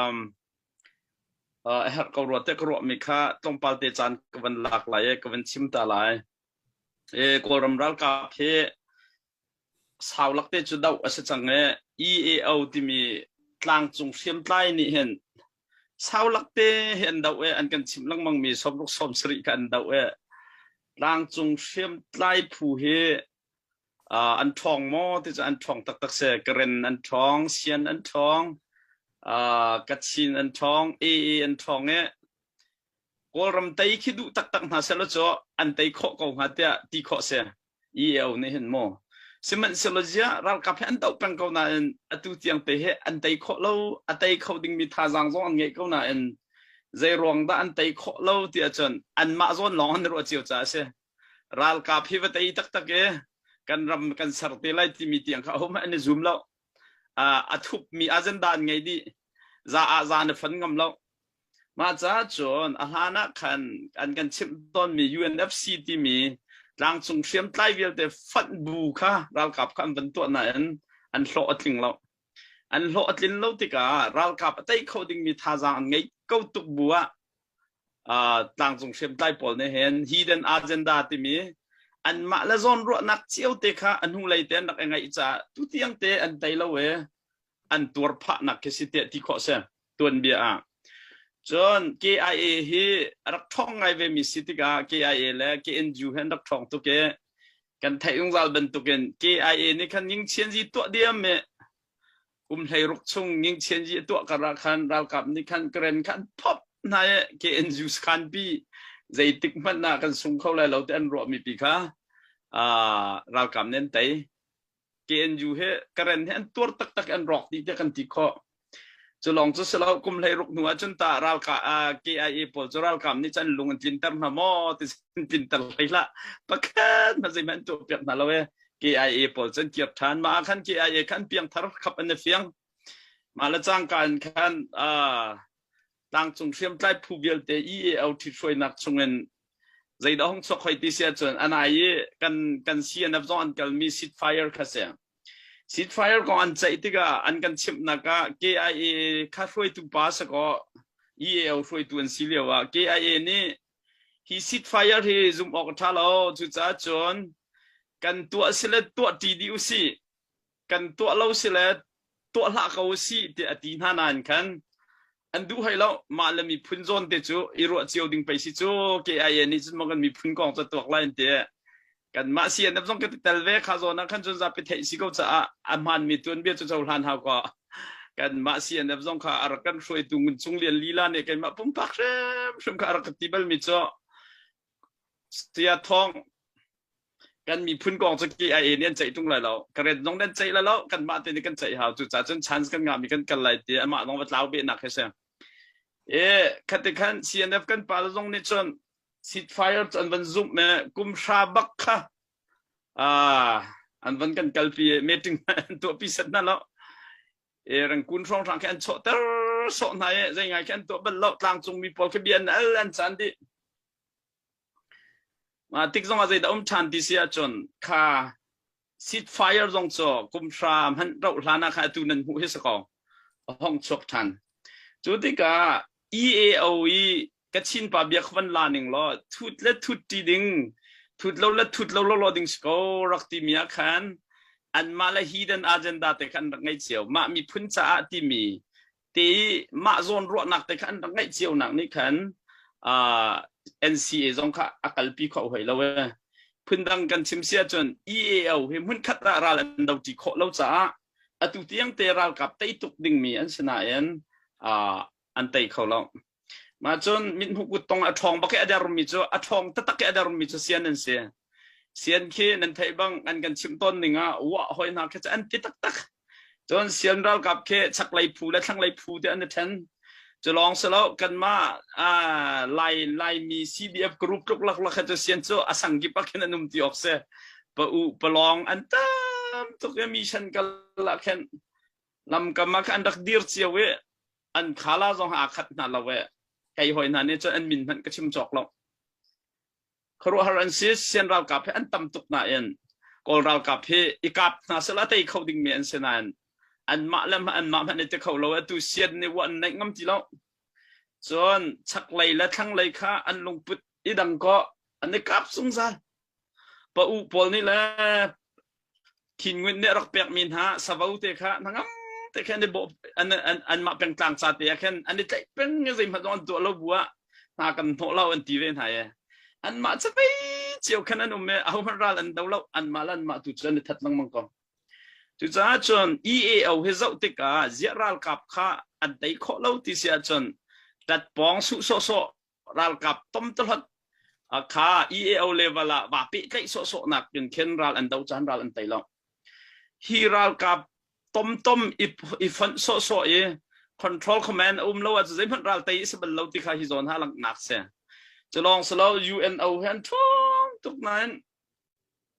Um, uh, a herh ko rua te ka ruahmi kha tlawmpal te caan ka van lak lai i ka van chim ta lai. E, Kawlram ralkap hi sau lak te cu doh a si cang i EAO timi tlangcung hriamtlai nih hin sau lak te hi an doh i an kan chimh lengmang mi sawmruk sawmsarih kha an doh i tlangcung hriamtlai phu hi uh, an ṭhawng maw ti cu an ṭhawng taktak si. Karen an ṭhawng, Sian an ṭhawng, uh, Kachin an ṭhawng, AA an ṭhawng i Kawlram tei khi duh taktak hna sehlaw cu an tei khawh ko hnga tiah ti khawh si. EAO nih hin maw. Sihmanhsehlaw ziah ralkap hi an doh peng ko nain atu tiang te hi an tei khawh lo, a tei kho dingmi thazaang zong an ngeih ko nain zei ruang dah an tei khawh lo ti ahcun anmah zawn lawng an ruah cio caah a si. Ralkap hi va tei taktak i kan ram kan ser te lai timi tiang kha ahohmanh an i zum lo. A thupmi agenda an ngei dih. Za ah za na fon ngam lo. Mah caah cun a hlan ah khan an kan chimh tawnmi UNFC timi tlangcung hriamtlai vialte fonh bu kha ralkap kha an van tuah nain an hlawh a tling lo. An hlawh a tlin lo tikah ralkap a tei kho dingmi thazaang an ngeih ko tuk bu ah uh, tlangcung hriamtlai pawl nih hin hidden agenda timi anmah le zawn ruahnak cio te kha a hnulei te an rak i ngaih caah tutiang te an tei lo i an tuar phahnak khi si tiah ti khawh si tuanbia ah. Cun KIA hi a rak ṭhawng ngai ve mi si tikah KIA le KNU hi an rak ṭhawng tuk i kan theih zungzal bantukin KIA nih khan Yingchianzi tuah diam i kum 16 chung Yingchianzi a tuah kar ah khan ralkap nih khan Karen kha an phop hna i KNU sakhan pi zeitik hmanh ah kan sung kho lai lo ti an ruahmi pi kha ralkap nih an tei. KNU he Karen he an tuar taktak an rawk dih tiah kan ti khawh. Cu lawng cu si lo kum 16 hnu ah cun ta ralka KIA pawl cu ralkap nih cun lung an tlinter hna maw ti an tlinter hlei hlah. Pakhat hmanh zeihmanh an tuah piak hna lo e. KIA pawl cu an kir ṭhan. Mah ah khan KIA khan piangthar khap an i fiang. Mah le cangka in khan tlangcung hriamtlai phu vialte EAO ṭhithruainak chungin zeidah hung chuak hoi ti si ahcun anai i kan kan CNF zong an kalmi seat fire kha si. Seat fire kong an ceih tikah an kan chimhnak ah KIA kha hruaitu pa sakaw EAO hruaitu an si lio ah KIA nih hi seat fire hi zumh awk a ṭha lo cucaah cun kan tuah si le tuah ṭi dih usih kan tuah lo si le tuah hlah ko usih tiah a ti hna nain khan an duh hoi lo mah le miphun zawn te cu i ruah cio ding pei si cu KIA nih cun maw kan miphun kong cu tuak lai an ti kanmah CNF zong kan tel ve kha zawn ah khan cun zapi theih si ko caah a hmaanmi tuanbia cu cohlan hau ko kanmah CNF zong kha a rak kan hruaitu Ngun Cung Lian lila nih keimah pumpak hrimhrim kha a rak ka ti balmi cu Saya Thawng kan miphun kong cu KIA nih an ceih tung lai lo ka ret zong nan ceih lai lo kanmah te nih kan ceih hau cu ca cun chance kan ngah mi kan kal lai ti amah zong va tlau beh nak he si e khati khan CNF kan pa zong nih cun seat fire cu an van zumh me kum hra bak kha an van kan kalpi meeting an tuah pi set na lo e rangkun hrawng hrang khi an chawhter sawh hna e zei ngai khi an tuah bal lo tlangcung mi pawl khi bia an al an chan dih Mah tik zongah zeidah um ṭhan ti si ahcun kha seat fire zong cu kum hra hmanh rauh hlan ah khan atu nan hmuh hi si ko a hong chuak ṭhan. Cu tikah EAO i Kachin pa bia kha van la ning law thut le thut ṭi ding thut lo le thut lo lo ding si ko rak timi ah khan anmah le hidden agenda te kha an rak ngei cio. Mah miphun caah timi te i mah zawn ruahnak te kha an rak ngeih cionak nih khan uh, NCA zong kha a kalpi kho hoi lo e. Phundang kan chim si ahcun EAO hi hmunkhat ah ral an do ṭi khawh lo caah atu tiang te ralkap tei tuk dingmi an si nain uh, an tei kho lo. Mah cun mithmuh kuttong a ṭhawng bak i a dermi cu a ṭhawng taktak i a dermi cu sian an si. Sian khi nan theih bang an kan chimh tawn ning ah wah hoi hna khi cu an ti taktak. Cun sian ralkap khi chaklei phu le thlanglei phu te an i ṭhen. Cu lawng si lo kanmah Lai Laimi CDF group tluk laklak khi cu sian cu a sang kip ah khin an um ti awk si. Pa u palawng an tam tuk i mission kal ah khin lamkam ah khan an rak dir cio i an khala zong aa khat hna lo e kei hoi hna nih cun an min hmanh ka chim cawk lo khuaruahhar an si sian ralkap hi an tam tuk nain kawl ralkap hi i kap hna sela tei kho dingmi an si nain Anmah le anmah hmanh i ti kho lo atu sian nih wa an neih ngam ti lo. Cun chaklei le thlanglei kha an lungput i dang kaw an i kap zungzal. Pa u pawl nih le Khin nih a rak pekmi hna savo te kha hnangam te khan an i bawh an an anmah pengtlang ca te ah khan an i tlaih peng i zeihmanh zong an tuah lo bu ah hna kan hnawh lo an ti ve hna i anmah cavei cio khan an um i ahohmanh ral an do lo anmah le anmah tu cu an i that lengmang ko. Cucaah cun EAO hi zoh tikah ziah ralkap kha an tei khawh lo ti si ahcun ṭatpawng suh sawhsawh ralkap tomtahlot kha EAO level ah va pehtlaih sawhsawh nak in khin ral an do caan ral an tei lo. Hi ralkap tomtom i, i fonh sawhsawh i control command a um lo ahcun zeihmanh ral tei si bal lo ti kha hi zawn ha langhnak si. Cu lawng si lo UNO he an ṭhawng tuk nain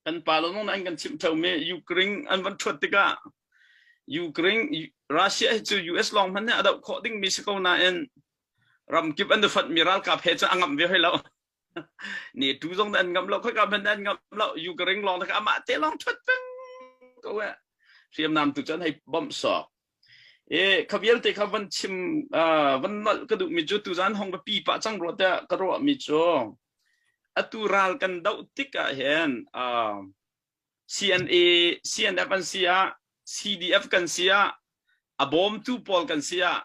kan pa lo nong an kan chimh ṭheumi Ukraine an van ṭhuat tikah Ukraine Russia hi cu US lawng hmanh nih a doh khawh dingmi si ko nain ramkip an i fonhmi ralkap he cun a ngamh ve hoi lo. NATO zong an ngamh lo, khoika hmanh an ngamh lo. Ukraine lawng kha amah te lawng ṭhuat peng ko eh. Hriamnam tu cu an hei bawmh sawk. E kha vialte kha van chim van nolh ka duhmi cu tuzan hong va pi pah cang rua tiah ka ruahmi cu atu ral kan doh tik ah hin CNA CNF an si ah CDF kan si ah a bawmtu pawl kan si ah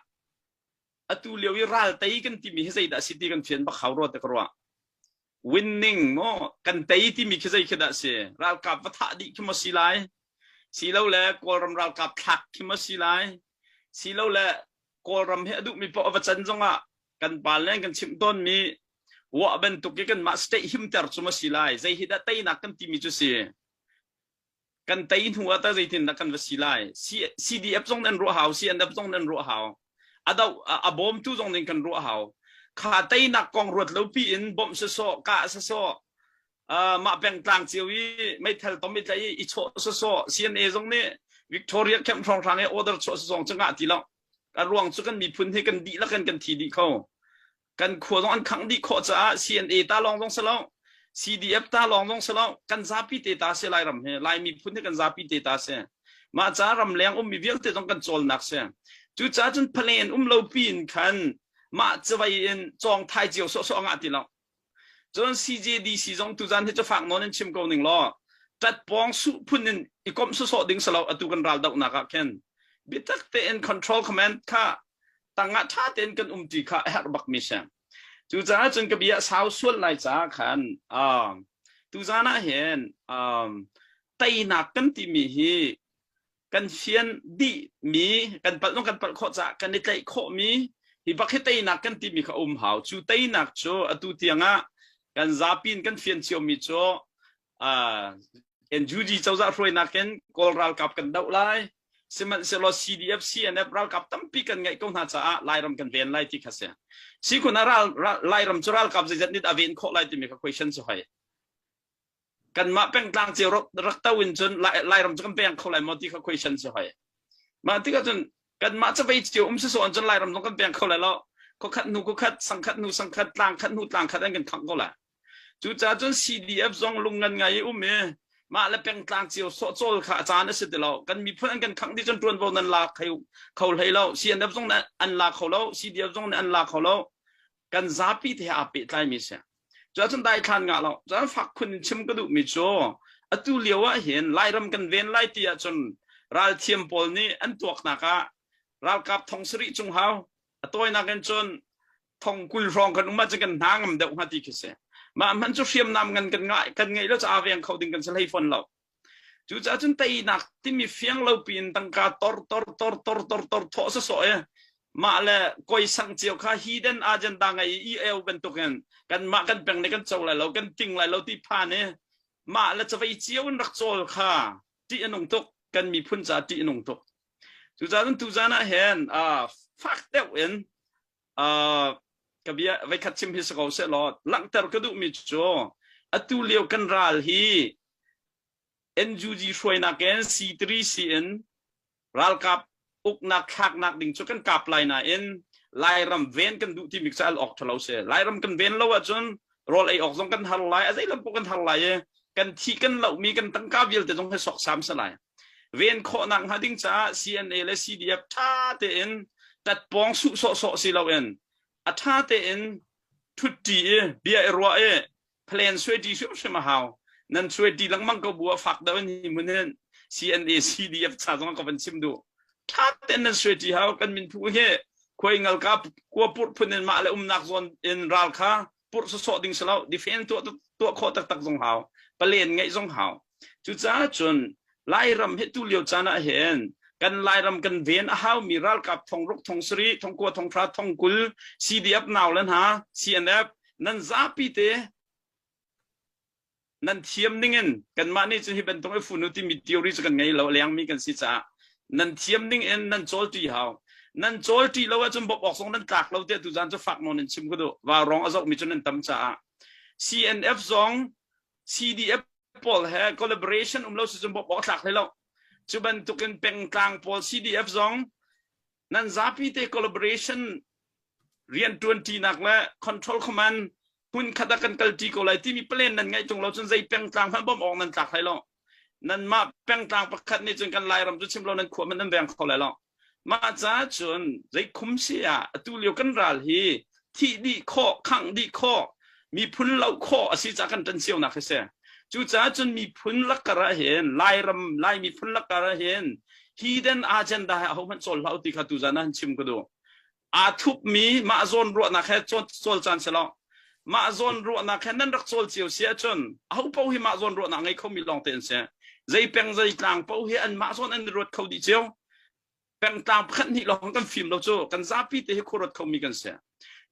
atu lio i ral tei kan timi hi zeidah si ti kan fian bak hau rua te ka ruah winning maw kan tei timi khi zei khi dah si ralkap va thah dih khi maw si lai silole kawlram ralkap thlak khi maw si lai silole kawlram hi a duhmi paoh a va can zongah kan pa le kan chimh tawnmi wah bantuk i kanmah state himter cu maw si lai zei hi dah teinak kan timi cu si kan tei hnu ah tah zeitin dah kan va si lai CDF zong nan ruah hau CNF zong nan ruah hau a do a bawmtu zong ning kan ruah hau kha teinak kong ruat lo pi in bawmh sawsawh kah sawsawh mah pengtlang cio i meithal tom i tlai i chawh sawsawh CNA zong nih Victoria camp hrawnghrang i order chuah sawsawng cu ngah ti lo a ruang cu kan miphun hi kan dihlak in kan thi dih kho kan khua zong an khangh dih khawh caah CNA ta lawng zong si lo CDF ta lawng zong si lo kan zapi te ta si Lairam hi Lai miphun hi kan zapi te ta si mah ca ramleng ummi vialte zong kan cawlnak si cucaah cun palen um lo piin khan mah cawei in cawng thai cio sawhsawh ngah ti lo Cun CJDC zong tuzan hi cu fak nawn in chim ko ning law ṭatpawng suh phun in i komh sawsawh ding si lo atu kan ral dohnak ah khin biatak tein control command kha tangah ṭha tein kan um ti kha a herh bak mi si. Cucaah cun ka bia sau sual lai caah khan um, tuzan ah hin um, teinak kan timi hi kan fian dih mi kan palh kan palh khawh caah kan i tlaih khawh mi hi bak hi teinak kan timi kha um hau cu teinak cu atu tiangah kan zapi in kan fian cio mi cu uh, NUG cozah hruainak in Kawl ralkap kan doh lai sihmanhsehlaw CDF CNF ralkap tampi kan ngeih ko hna caah Lairam kan ven lai ti kha si sikhun ah ral, ral, Lairam cu ralkap zeizat nit a ven khawh lai timi kha question cu hoi kanmah pengtlang cio rak to in cun Lairam cu kan peng kho lai maw ti kha question si hoi. Mah tikah cun kanmah cavei cio um sisawh cun Lairam zong kan peng kho lai lo. Khuakhat hnu khuakhat, sangkhat hnu sangkhat, tlang khat hnu tlang khat an kan khangh ko lai. Cucaah cun CDF zong lungngan ngai i um i mah le pengtlang cio sawhcawl kha a caan a si ti lo. Kan miphun an kan khangh dih cun ṭuanvo nan la kho hlei lo. CNF zong nih an la kho lo, CDF zong nih an la kho lo. Kan zapi te he aa pehtlaimi si. Cuahcun daithlan ngah lo. Cun fak khun in chim ka duhmi cu atu lio ah hin Lairam kan ven lai ti ahcun ralthiam pawl nih an tuaknak ah ralkap thong sarih cung hau a tawinak in cun thong 20 hrawng kan um ahcun kan hna ngam deuh hnga ti khi si. Mah hmanh cu hriamnam ngan kan ngah kan ngeih lo caah veng kho ding kan si hlei fawn lo. Cucaah cun teinak timi fiang lo piin tangka tor tor tor tor tor tor thawh sawsawh i mah le koi sang cio kha hidden agenda ngei i eu bantukin kanmah kan peng nih kan co lai lo kan ting lai lo ti phan i mah le cavei cio in rak cawl kha ṭih a nung tuk kan miphun caah ṭih a nung tuk cucaah cun tuzan ah hin fak deuh in ka bia veikhat chim hi si ko seh law langhter ka duhmi cu atu lio kan ral hi NUG hruainak in C3C in ralkap uknak thlaknak ding cu kan kap lai nain Lairam ven kan duh timi cu al awk ṭhalo si. Lairam kan ven lo ahcun rawl ei awk zong kan har lai, a zei lam paoh kan har lai i kan thi kan lohmi kan tangka vialte zong hi soksam si lai. Ven khawhnak hnga ding caah CNA le CDF ṭha tein tatpawng suh sawhsawh si loin a ṭha tein ṭhutṭi i bia i ruah i plan suai-ṭi hrimhrim a hau. Nan suai-ṭi lengmang ko bu ah fak deuh in hi hmun hin CNA CDF ca zong ka van chim duh. Ṭha tein nan suai-ṭi hau. Kan minphu hi khuai ngalka kua purh phun in mah le umnak zawn in ral kha purh sawsawh ding si lo. Defense tuah tuah khawh taktak zong hau. Palen ngeih zong hau. Cucaah cun Lairam hi tu lio caan ah hin kan Lairam kan ven a haumi ralkap thong ruk thong sarih thong kua thong hra thong kul CDF nau le hna CNF nan zapi te nan thiam ningin kanmah nih cun hi bantuk i funu timi theory cu kan ngei lo lengmi kan si caah nan thiam ning in nan cawl ṭi hau nan cawl ṭi lo ahcun bawmh awk zong nan tlak lo tiah tuzan cu fak nawn in chim ka duh vaurawng a zohmi cu nan tam caah CNF zong CDF pawl he collaboration um lo si cun bawmh awk a tlak hlei lo cu bantukin pengtlang pawl CDF zong nan zapi te collaboration rianṭuanṭinak le control command hmunkhat ah kan kalṭi ko lai timi plan nan ngeih ṭung lo cun zei pengtlang hmanh bawmh awk nan tlak hlei lo. Nanmah pengtlang pakhat nih cun kan Lairam cu chim lo nan khua hmanh nan veng kho lai lo. Mah caah cun zei khum si ah atu lio kan ral hi thih dih khawh, khangh dih khawh, miphun loh khawh a si caah kan ṭan cionak hi si. Cucaah cun miphun lakkar ah hin Lairam Lai miphun lakkar ah hin hidden agenda he ahohmanh cawl hlah u ti kha tuzan ah han chim ka duh. Aa thupmi mah zawn ruahnak he cawl caan si lo. Mah zawn ruahnak he nan rak cawl cio si ahcun aho paoh hi mah zawn ruahnak ngei khomi lawngte an si. Zei peng zei tlang paoh hi an mah zawn an i ruat kho dih cio. Pengtlang pakhat hnih lawng kan fim lo cu kan zapi te hi khuaruat khomi kan si.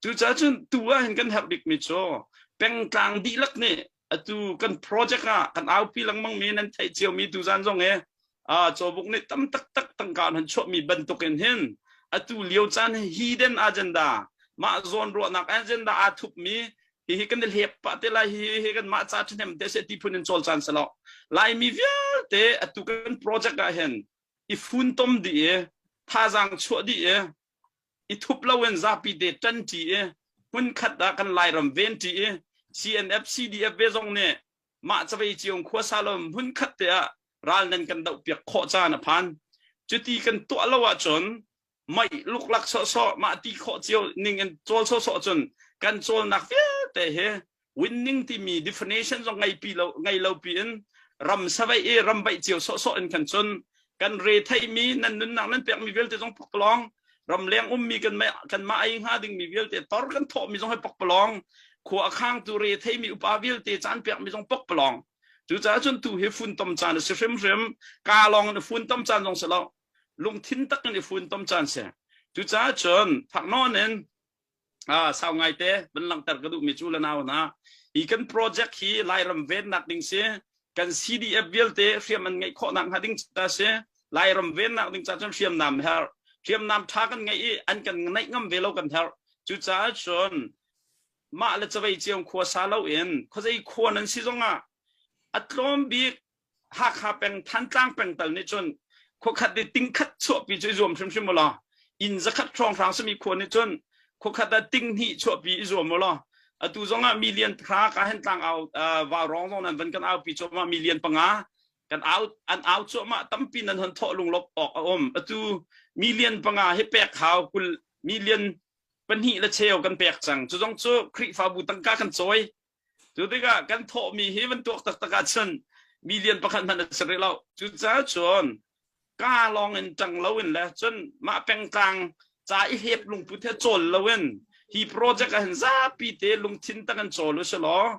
Cucaah cun tu ah hin kan herh bikmi cu pengtlang dihlak nih atu kan project ah kan aupi lengmang mi nan theih ciomi tuzan zong hi cawbuk nih tam taktak tangka an chuahmi bantuk in hin atu lio caan hi hidden agenda mah zawn ruahnak agenda aa thupmi hihi kan i hlep pah te lai hi hi kan mah ca ṭhahnem te se ti phun in cawl caan si lo Laimi vialte atu kan project ah hin i funtom dih i thazaang chuah dih i i thup loin zapi te ṭanṭi i hmunkhat ah kan Lairam venṭi i CNF CDF ve zong nih mah cavei cio khuasa lo hmunkhat te ah ral nan kan doh piak khawh caan a phan. Cuti kan tuah lo ahcun mei luklak sawhsawh mah ti khawh cio ning in cawl sawhsawh cun kan cawlnak vialte hi winning timi definition zong ngei pi lo ngei lo pi in ram savei i ram vaih cio sawhsawh in khan cun kan re theimi nan nunnak nan pekmi vialte zong pakpalawng ramleng ummi kan kan mah ei hnga dingmi vialte tor kan thawhmi zong hi pakpalawng khua a khangtu re theimi upa vialte caan pekmi zong pakpalawng cucaah cun tu hi funtom caan a si hrimhrim ka lawng in funtom caan zong si lo lungthin tak in i funtom caan si cucaah cun thak nawn in Sau ngaite van langhter ka duhmi cu le nau hna hi kan project hi Lairam vennak ding si kan CDF vialte hriam an ngeih khawhnak hnga ding ca si Lairam vennak ding ca cun hriamnam herh hriamnam tha kan ngeih i an kan neih ngam ve lo kan herh cucaah cun mah le cavei ciong khua sa loin khuazei khua nan si zongah a tlawm bik Hakha peng Thantlang peng tal nih cun khuakhat i tingkhat chuahpi cu i zuam hrimhrim u law inn zakhat hrawnghrang simi khua nih cun khuakhat ah ting hnih chuahpi i zuam u law atu zong ah million pahra ka hen tlang au vaurawng zong nan van kan aupi cuahmah million panga kan au an au cuahmah tampi nan hon thawh lunglawp awk a um atu million panga hi pek hau kul million pahnih le cheu kan pek cang cu zong cu Khrihfabu tangka kan cawi Cu tikah kan thawhmi hi van tuak taktak ahcun million pakhat hmanh a si rih lo. Cucaah cun ka lawng in ṭang loin le cun mah pengtlang ca i hlep lungput he cawl loin hi project ah hin zapi te lungthin tak in cawl u si law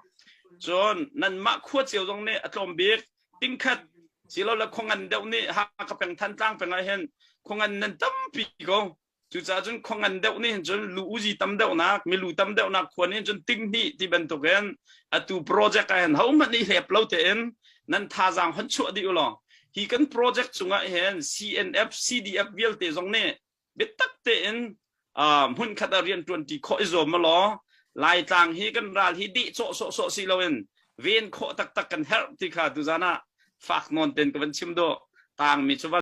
cun nanmah khua cio zong nih a tlawm bik tingkhat silole khuangan deuh nih Hakha peng Thantlang peng ah hin khuangan nan tampi ko Cucaah cun khua ngan deuh nih hin cun lu uzi tam deuhnak, milu tam deuhnak khua nih hin cun ting hnih ti bantukin atu project ah hin hohmanh nih hlep lo tein nan thazaang hon chuah dih u law hi kan project cungah hin CNF, CDF vialte zong nih biatak tein hmunkhat ah rian ṭuanṭi khawh i zuam law Laitlang hi kan ral hi deh cawh sawhsawh si loin ven khawh taktak kan herh ti kha tuzan ah fak nawn ten ka van chim duh. Tangmi cu va.